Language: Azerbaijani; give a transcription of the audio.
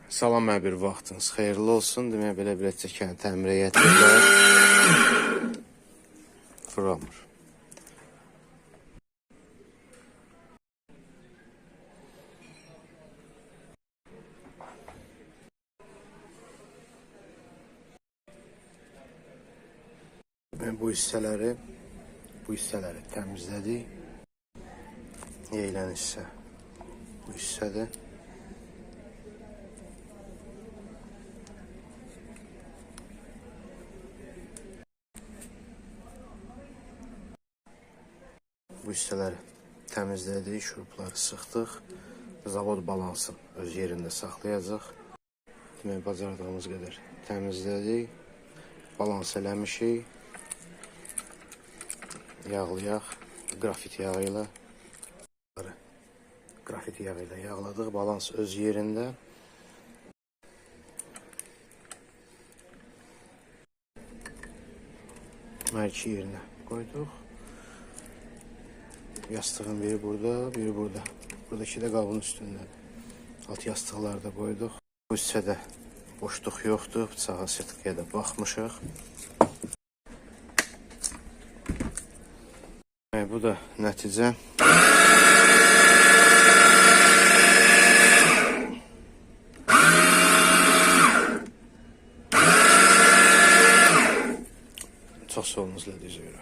Salam, hər bir vaxtınız xeyirli olsun. Demək, belə bir çəkəni təmirə gətirirlər. Fırlamır. Bu hissələri təmizlədik. Yeyilən hissə bu hissədir. Bu hissələri təmizlədik, şurupları sıxdıq. Zavod balansını öz yerində saxlayacaq. Demək, bacardığımız qədər təmizlədik. Balans eləmişik. Yağlayaq qrafit yağı ilə. Qrafit yağı ilə yağladıq. Balans öz yerində. Mərki yerinə qoyduq. Yastığın biri burada, biri burada. Buradakı da qabın üstündədir. Alt yastıqları da qoyduq. Bu hissədə boşluq yoxdur. Bıçağa, sirtkəyə də baxmışıq. Bu da nəticə. Çox sağ olun, izlədiyinizə görə.